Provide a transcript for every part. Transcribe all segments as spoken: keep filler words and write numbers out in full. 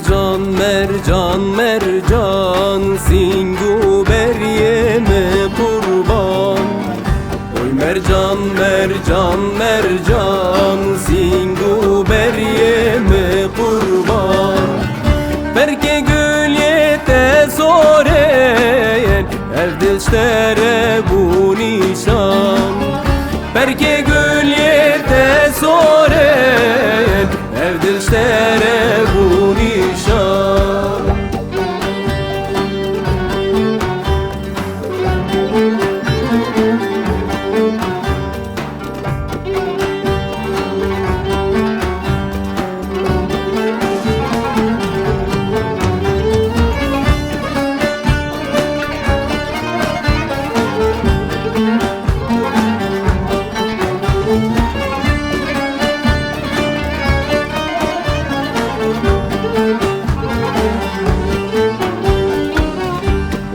Can mercan mercan, sîng û beriyê min qurban. Oy mercan mercan mercan, sîng û beriyê min qurban. Berkê gulê te sorên, ev dil ji te re bû nîşan. Berkê gulê te sorên, ev dil ji te re bû nîşan.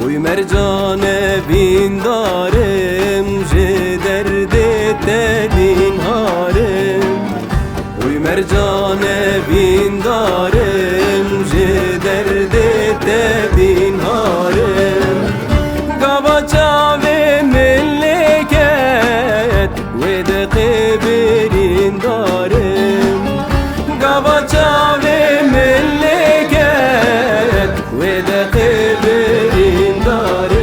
Oy mercan, evîndarim, ji derdê te dînharim. Oy mercan, evîndarim, ji derdê te dînharim. Gava çavê min lê ket, wê deqê birîndarim. Gava çavê min lê ket, wê deqê birîndarim.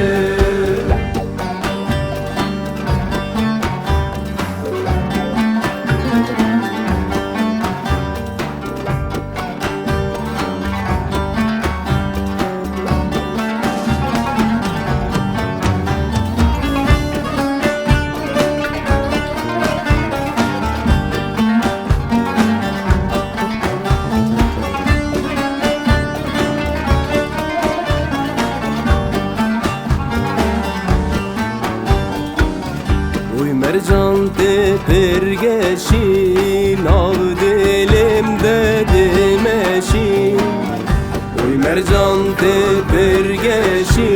Oy mercan, tê pir geşî, nav dilêm de dimeşî. Oy mercan, tê pir geşî,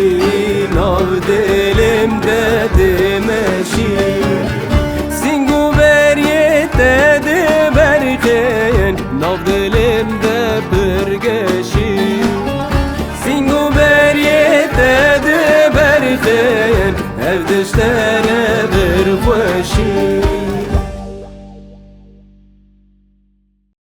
nav dilêm de dimeşî. Sîng û beriyê te diberxên, nav dilêm de pir geşî. Sîng û beriyê te diberxên, ev dişt te re bir xweşî.